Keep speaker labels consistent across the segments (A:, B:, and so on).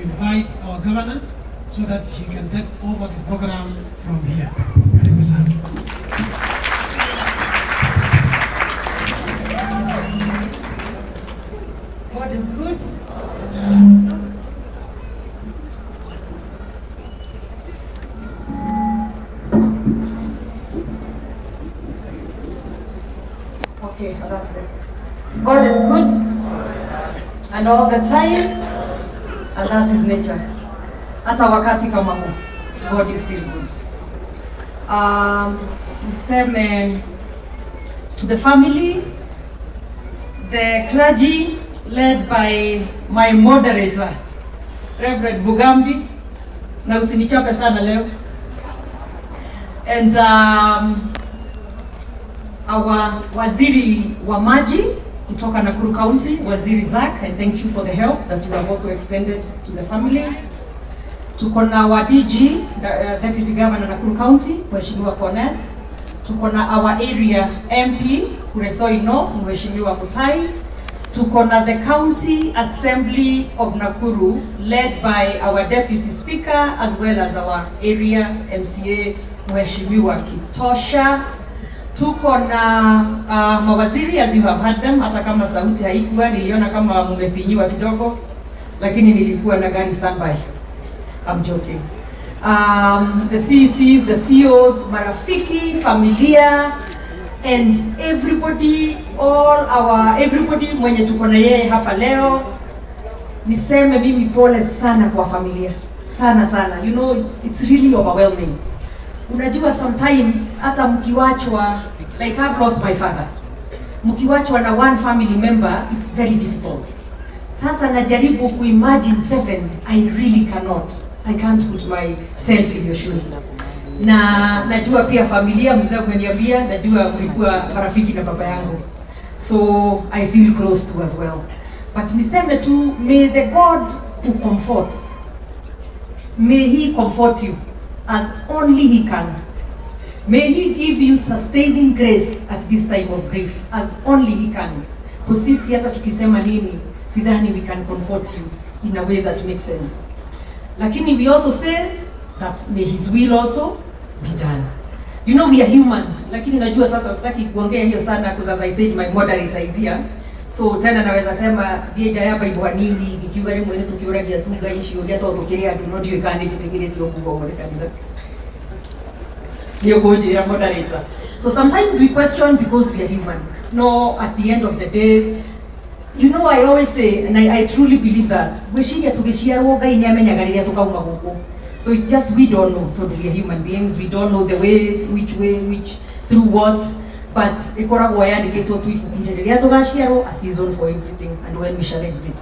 A: invite our governor so that she can take over the program from here. Karibu sana.
B: God is good. Okay, that's good. God is good and all the time, and that's his nature. Hata wakati kama huu, God is still good. Niseme to the family, the clergy led by my moderator, Reverend Bugambi, na usinichape sana leo, and our waziri wa maji kutoka Nakuru County, Waziri Zack, I thank you for the help that you have also extended to the family. Tuko na wa DG, Deputy Governor Nakuru County, Mheshimiwa Kones. Tuko na our area MP, Kuresoi North, Mheshimiwa Mutai. Tuko na the County Assembly of Nakuru, led by our Deputy Speaker as well as our area MCA, Mheshimiwa Kitosha. Tuko na mawaziri as you have heard them, hata kama sauti haikuwa, niliona kama mumefinyiwa kidogo, lakini nilikuwa na gari standby. I'm joking. The CECs, the CEOs, marafiki, familia, and everybody, all our everybody mwenye tuko na yeye hapa leo. Niseme mimi pole sana kwa familia, sana sana. You know, it's really overwhelming. Unajua sometimes hata mkiwachwa, like I've lost my father, mkiwachwa na one family member, it's very difficult. Sasa najaribu kuimagine seven, I really cannot. I can't put myself in your shoes. Na najua pia familia, mzee umeniambia, najua mlikuwa marafiki na baba yangu. So I feel close to as well. But niseme tu, may the God who comforts, may he comfort you as only he can. May he give you sustaining grace at this time of grief as only he can. Kwa sisi hata tukisema nini, sidhani we can comfort you in a way that makes sense. Lakini we also say that may his will also be done. You know we are humans, lakini najua sasa sitaki kuongea hiyo sana because as I said my moderator is here. So tena naweza sema thiĩ nja ya Bible hanini ngikiuga rĩmwe nĩ tũkĩũragia tu Ngai ciũria tondũ tũkĩrĩ andũ no ndiũĩ kana nĩ njĩtĩkĩrĩtio kuga ũguo nĩ kanitha. Nĩ ũkũnjĩra moderator. So sometimes we question because we are human. No, at the end of the day, you know I always say, and I truly believe that, gwĩciria tũgĩciarwo Ngai nĩ amenyaga rĩrĩa tũkauma gũkũ. So it's just we don't know, tondũ we are human beings, we don't know the way, which way, which, through what, but ĩkoragwo yandĩkĩtwo tu ibuku-inĩ rĩrĩa tũgaciarwo, a season for everything, and when we shall exit.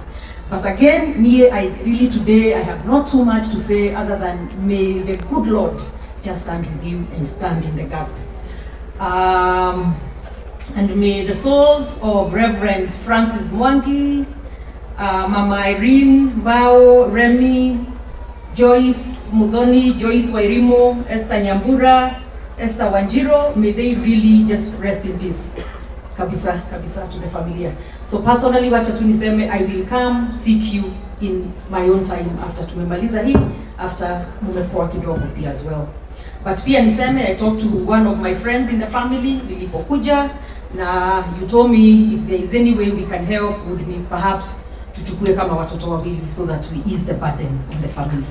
B: But again, me, I really today, I have not too much to say other than may the good Lord just stand with you and stand in the gap. And may the souls of Reverend Francis Mwangi, Mama Irene Mbao, Remy, Joyce Muthoni, Joyce Wairimo, Esther Nyambura, Esther Wanjiro, may they really just rest in peace. Kabisa, kabisa to the familia. So personally, wacha tu niseme, I will come seek you in my own time after tumemaliza hii, after mumepoa kidogo pia as well. But pia niseme, I talked to one of my friends in the family, nilipokuja, na you told me if there is any way we can help, would be perhaps tuchukue kama watoto wawili so that we ease the burden on the family.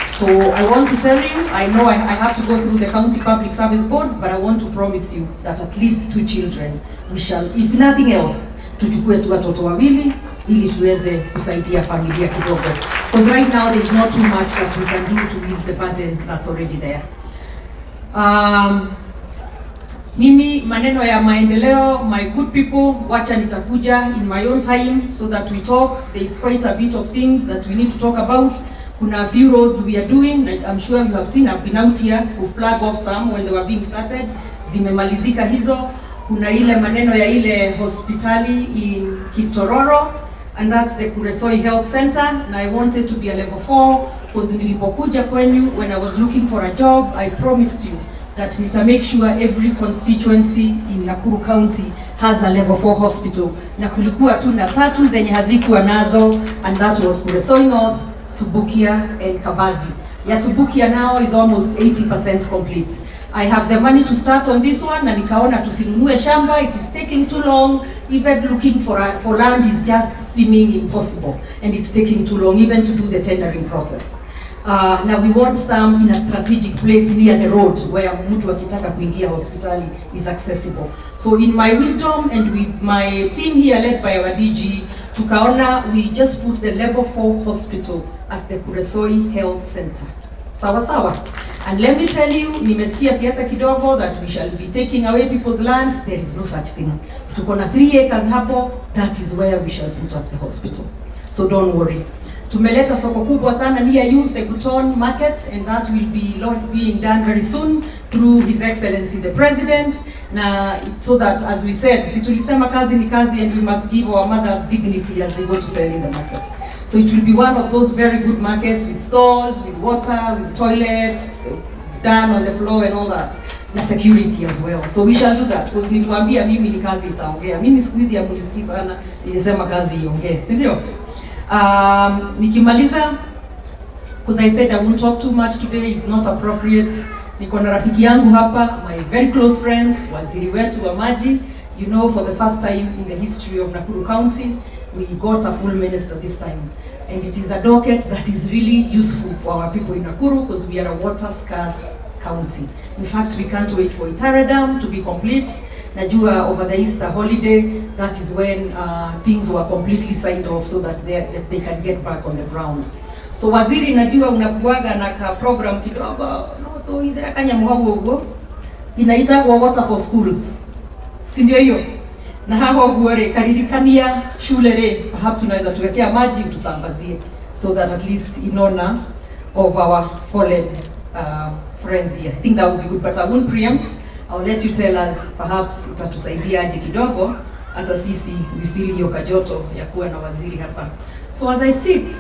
B: So I want to tell you, I know I have to go through the County Public Service Board, but I want to promise you that at least two children, we shall, if nothing else, tuchukue tu watoto wawili ili tuweze kusaidia familia kidogo. Because right now there's not too much that we can do to ease the burden that's already there. Mimi maneno ya maendeleo, my good people, wacha nitakuja in my own time so that we talk. There is quite a bit of things that we need to talk about. Kuna a few roads we are doing, and I'm sure you have seen, I've been out here to flag off some when they were being started. Zimemalizika hizo. Kuna ile maneno ya ile hospitali in Kitororo, and that's the Kuresoi Health Center, and I wanted to be a level 4 because nilipokuja kwenyu when I was looking for a job, I promised you that nita make sure every constituency in Nakuru County has a level 4 hospital. Na kulikuwa tu na tatu zenye hazikuwa nazo, and that was Kuresoi North, Subukia and Kabazi. Ya Subukia now is almost 80% complete. I have the money to start on this one na nikaona tusinunue shamba, it is taking too long. Even looking for land is just seeming impossible and it's taking too long even to do the tendering process. Now we want some in a strategic place near the road where mtu akitaka kuingia hospitali is accessible. So in my wisdom and with my team here led by our DG, tukaona we just put the level 4 hospital at the Kuresoi Health Center. Sawa sawa. And let me tell you, nimesikia siasa kidogo that we shall be taking away people's land. There is no such thing. Tuko na 3 acres hapo, that is where we shall put up the hospital. So don't worry. Tumeleta soko kubwa sana near you, Seguton Market, and that will be being done very soon through His Excellency the President. Na so that, as we said, si tulisema kazi ni kazi and we must give our mothers dignity as they go to sell in the market. So it will be one of those very good markets with stalls, with water, with toilets, done on the floor and all that. Na security as well. So we shall do that. Because niliwaambia mimi ni kazi itaongea. Mimi siku hizi hamunisikii sana, nilisema kazi iongee, si ndio? Nikimaliza, because I said I won't talk too much today, it's not appropriate. Niko na rafiki yangu hapa, my very close friend, waziri wetu wa maji. You know, for the first time in the history of Nakuru County, we got a full minister this time. And it is a docket that is really useful for our people in Nakuru because we are a water scarce county. In fact, we can't wait for Itare Dam to be complete. Najua over the Easter holiday, that is when things were completely signed off so that they can get back on the ground. So waziri, najua unakuaga na ka program kidogo no to ithera kanyamu uguo inaitagwo water for schools, si ndio hiyo? Na haho uguo rĩ, karirikania shule rĩ, perhaps unaweza tuwekea maji utusambazie so that at least in honor of our fallen friends here. I think that would be good, but I won't preempt. I'll let you tell us, perhaps utatusaidia aje kidogo, hata sisi we feel hiyo kajoto ya kuwa na waziri hapa. So as I sit,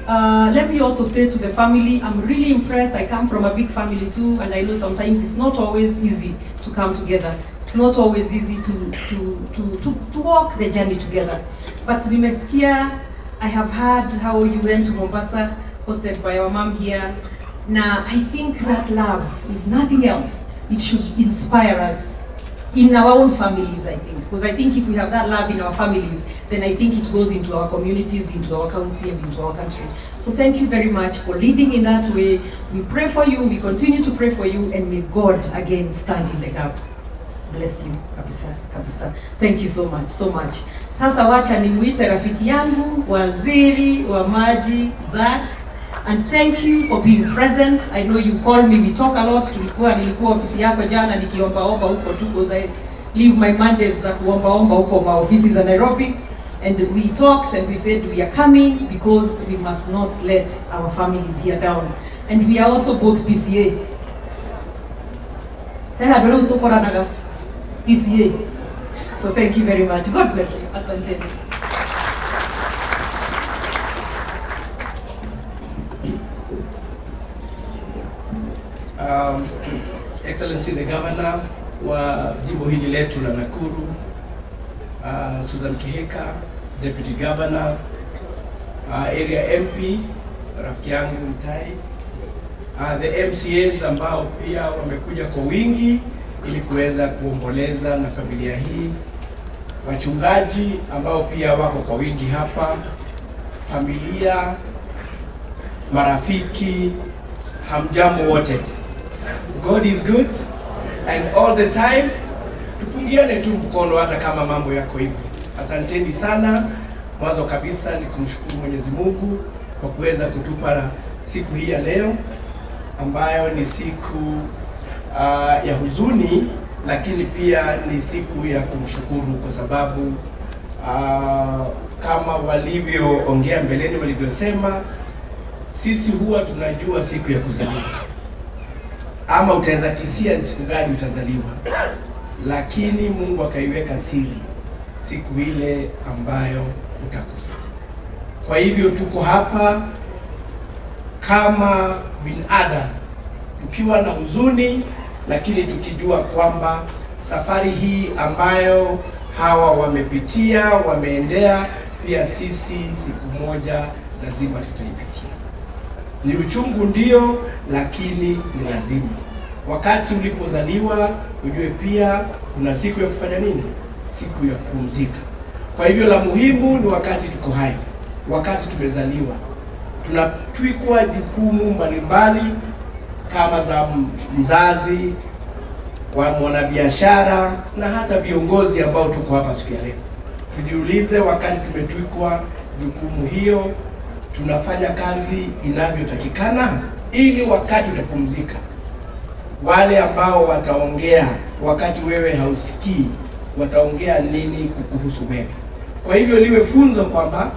B: let me also say to the family, I'm really impressed. I come from a big family too, and I know sometimes it's not always easy to come together. It's not always easy to walk the journey together. But nimesikia, I have heard how you went to Mombasa, hosted by our mom here. Now, I think that love, if nothing else, it should inspire us in our own families, I think. Because I think if we have that love in our families, then I think it goes into our communities, into our county, and into our country. So thank you very much for leading in that way. We pray for you, we continue to pray for you, and may God again stand in the gap. Bless you kabisa kabisa. Thank you so much, so much. Sasa wacha nimuite rafiki yangu, waziri wa maji Zack. And thank you for being present. I know you call me, we talk a lot. Tulikuwa nilikuwa ofisi yako jana nikiombaomba huko tu because I leave my Mondays za kuombaomba huko maofisi za Nairobi. And we talked and we said we are coming because we must not let our families here down. And we are also both PCA. He handũ rĩu tũkoranaga PCA. So thank you very much. God bless you. Asante.
C: Excellency the Governor wa jimbo hili letu la Nakuru, Susan Kihika, Deputy Governor, Area MP, rafiki yangu Mtai, the MCAs ambao pia wamekuja kwa wingi ili kuweza kuomboleza na familia hii, wachungaji ambao pia wako kwa wingi hapa, familia, marafiki, hamjambo wote. God is good and all the time. Tupungiane tu mkono hata kama mambo yako hivyo. Asanteni sana. Mwanzo kabisa ni kumshukuru Mwenyezi Mungu kwa kuweza kutupa siku hii ya leo ambayo ni siku ya huzuni, lakini pia ni siku ya kumshukuru kwa sababu kama walivyoongea mbeleni, walivyosema, sisi huwa tunajua siku ya kuzaliwa, ama utaweza kisia ni siku gani utazaliwa, lakini Mungu akaiweka siri siku ile ambayo utakufa. Kwa hivyo tuko hapa kama binadamu tukiwa na huzuni, lakini tukijua kwamba safari hii ambayo hawa wamepitia, wameendea, pia sisi siku moja lazima tutaipitia. Ni uchungu ndio, lakini ni lazima. Wakati ulipozaliwa ujue pia kuna siku ya kufanya nini, siku ya kupumzika. Kwa hivyo la muhimu ni wakati tuko hai, wakati tumezaliwa, tunatwikwa jukumu mbalimbali kama za mzazi, wa mwanabiashara na hata viongozi ambao tuko hapa siku ya leo. Tujiulize, wakati tumetwikwa jukumu hiyo, tunafanya kazi inavyotakikana, ili wakati utapumzika, wale ambao wataongea wakati wewe hausikii, wataongea nini kukuhusu wewe? Kwa hivyo liwe funzo kwamba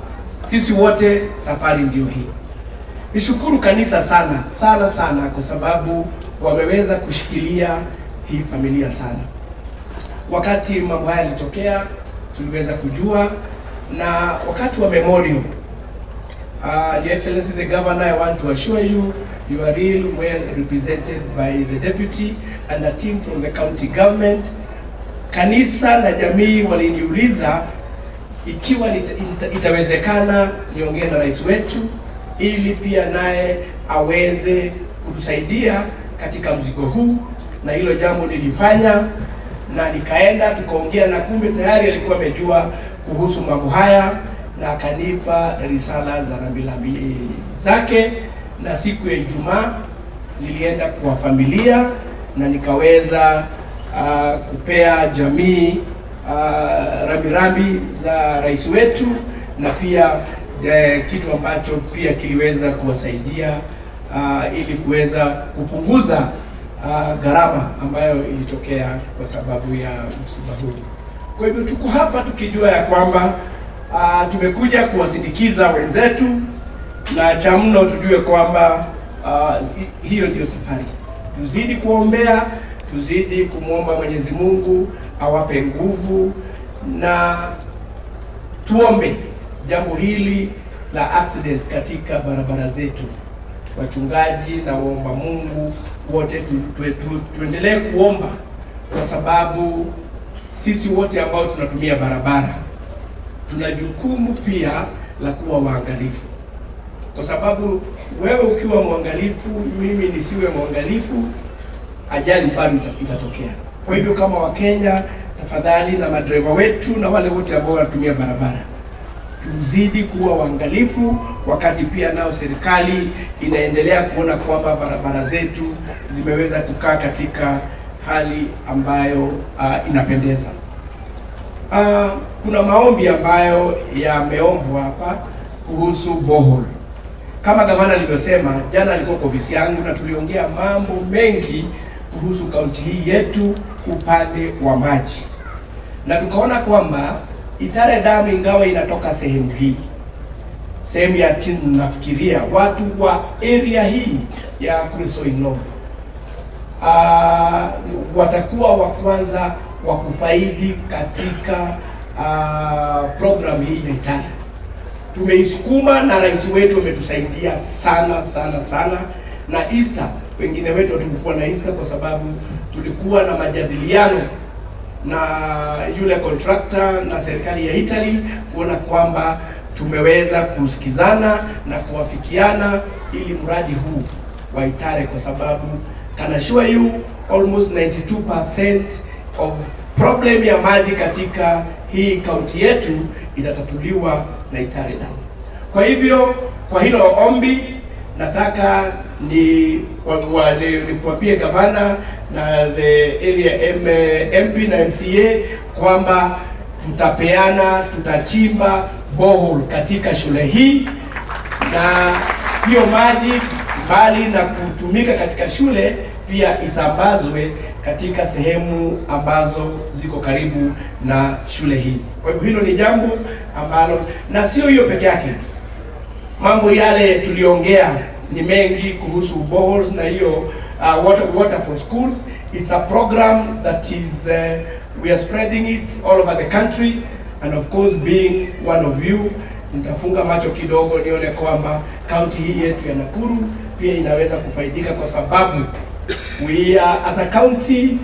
C: sisi wote safari ndio hii. Nishukuru kanisa sana sana sana kwa sababu wameweza kushikilia hii familia sana. Wakati mambo haya yalitokea, tuliweza kujua, na wakati wa memorial. Your Excellency the Governor, I want to assure you, you are real well represented by the deputy and a team from the county government. Kanisa na jamii waliniuliza ikiwa itawezekana niongee na rais wetu ili pia naye aweze kutusaidia katika mzigo huu, na hilo jambo nilifanya na nikaenda tukaongea, na kumbe tayari alikuwa amejua kuhusu mambo haya na akanipa risala za rambirambi zake, na siku ya Ijumaa nilienda kwa familia na nikaweza kupea jamii rambirambi za rais wetu na pia kitu ambacho pia kiliweza kuwasaidia ili kuweza kupunguza gharama ambayo ilitokea kwa sababu ya msiba huu. Kwa hivyo tuko hapa tukijua ya kwamba tumekuja kuwasindikiza wenzetu, na cha mno tujue kwamba hiyo ndio safari. Tuzidi kuombea, tuzidi kumwomba Mwenyezi Mungu awape nguvu na tuombe jambo hili la accident katika barabara zetu. Wachungaji na waomba Mungu wote tuendelee kuomba, kwa sababu sisi wote ambao tunatumia barabara tuna jukumu pia la kuwa waangalifu, kwa sababu wewe ukiwa mwangalifu, mimi nisiwe mwangalifu, ajali bado itatokea. Kwa hivyo kama Wakenya, tafadhali na madereva wetu na wale wote ambao wanatumia barabara, tuzidi kuwa waangalifu, wakati pia nao serikali inaendelea kuona kwamba barabara zetu zimeweza kukaa katika hali ambayo inapendeza. Kuna maombi ambayo yameombwa hapa kuhusu borehole. Kama gavana alivyosema jana, alikuwa kwa ofisi yangu na tuliongea mambo mengi kuhusu kaunti hii yetu upande wa maji, na tukaona kwamba Itare Dam ingawa inatoka sehemu hii, sehemu ya chini, nafikiria watu wa area hii ya Kuresoi North watakuwa wa kwanza wa kufaidi katika program hii ya Itare. Tumeisukuma na rais wetu ametusaidia sana sana sana, na Easter, wengine wetu hatukuwa na Easter kwa sababu tulikuwa na majadiliano na yule contractor na serikali ya Italy kuona kwamba tumeweza kusikizana na kuafikiana ili mradi huu wa Itare, kwa sababu can assure you almost 92% of problem ya maji katika hii kaunti yetu itatatuliwa na Itare Dam. Kwa hivyo kwa hilo ombi nataka ni nikuambie gavana na the area MP na MCA kwamba tutapeana, tutachimba borehole katika shule hii, na hiyo maji mbali na kutumika katika shule pia isambazwe katika sehemu ambazo ziko karibu na shule hii. Kwa hivyo hilo ni jambo ambalo, na sio hiyo peke yake, mambo yale tuliongea ni mengi kuhusu boreholes na hiyo water for schools. It's a program that is we are spreading it all over the country, and of course being one of you, nitafunga macho kidogo nione kwamba kaunti hii yetu ya Nakuru pia inaweza kufaidika, kwa sababu we are, as a county,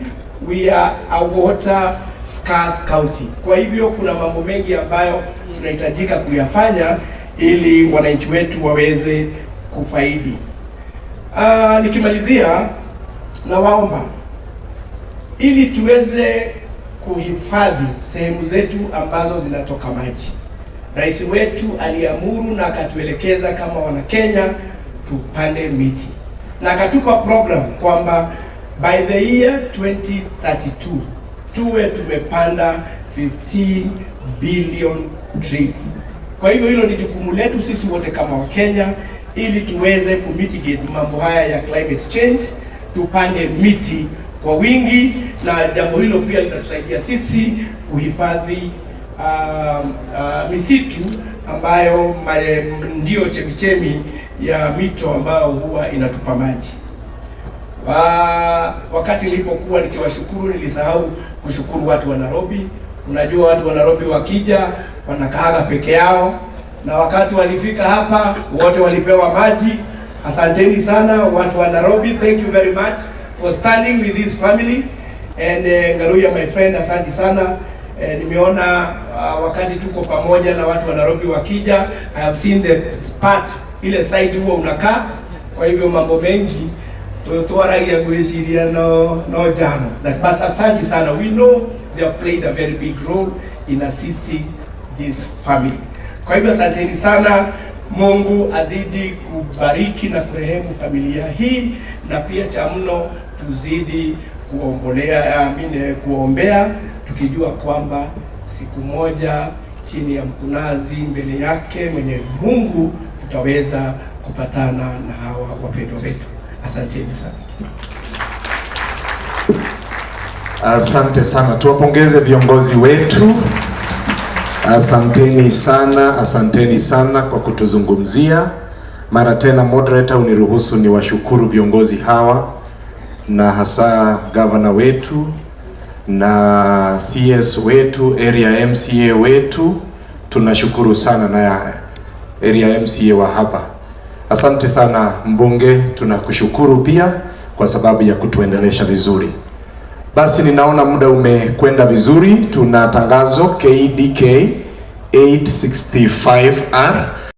C: we are a water scarce county. Kwa hivyo kuna mambo mengi ambayo tunahitajika kuyafanya ili wananchi wetu waweze kufaidi. Nikimalizia nawaomba ili tuweze kuhifadhi sehemu zetu ambazo zinatoka maji. Rais wetu aliamuru na akatuelekeza kama Wanakenya tupande miti na akatupa program kwamba by the year 2032 tuwe tumepanda 15 billion trees. Kwa hivyo hilo ni jukumu letu sisi wote kama Wakenya ili tuweze kumitigate mambo haya ya climate change, tupande miti kwa wingi, na jambo hilo pia litatusaidia sisi kuhifadhi misitu ambayo ndio chemichemi ya mito ambayo huwa inatupa maji. Wakati nilipokuwa nikiwashukuru nilisahau kushukuru watu wa Nairobi. Unajua watu wa Nairobi wakija wanakaaga peke yao, na wakati walifika hapa wote walipewa maji. Asanteni sana watu wa Nairobi, thank you very much for standing with this family and Ngaruya, my friend, asante sana. Nimeona wakati tuko pamoja na watu wa Nairobi wakija, I have seen the part ile side huwa unakaa, kwa hivyo mambo mengi twaragia gwiciria no njano, but asante sana. We know they have played a very big role in assisting this family. Kwa hivyo asanteni sana. Mungu azidi kubariki na kurehemu familia hii, na pia cha mno tuzidi kuombolea, I mean, kuombea tukijua kwamba siku moja chini ya mkunazi mbele yake Mwenyezi Mungu tutaweza kupatana na hawa wapendwa wetu. Asanteni sana.
D: Asante sana, tuwapongeze viongozi wetu. Asanteni sana, asanteni sana kwa kutuzungumzia. Mara tena, moderator, uniruhusu niwashukuru viongozi hawa na hasa gavana wetu na CS wetu, area MCA wetu, tunashukuru sana na area MCA wa hapa. Asante sana mbunge, tunakushukuru pia kwa sababu ya kutuendelesha vizuri. Basi ninaona muda umekwenda vizuri. Tuna tangazo KDK 865R.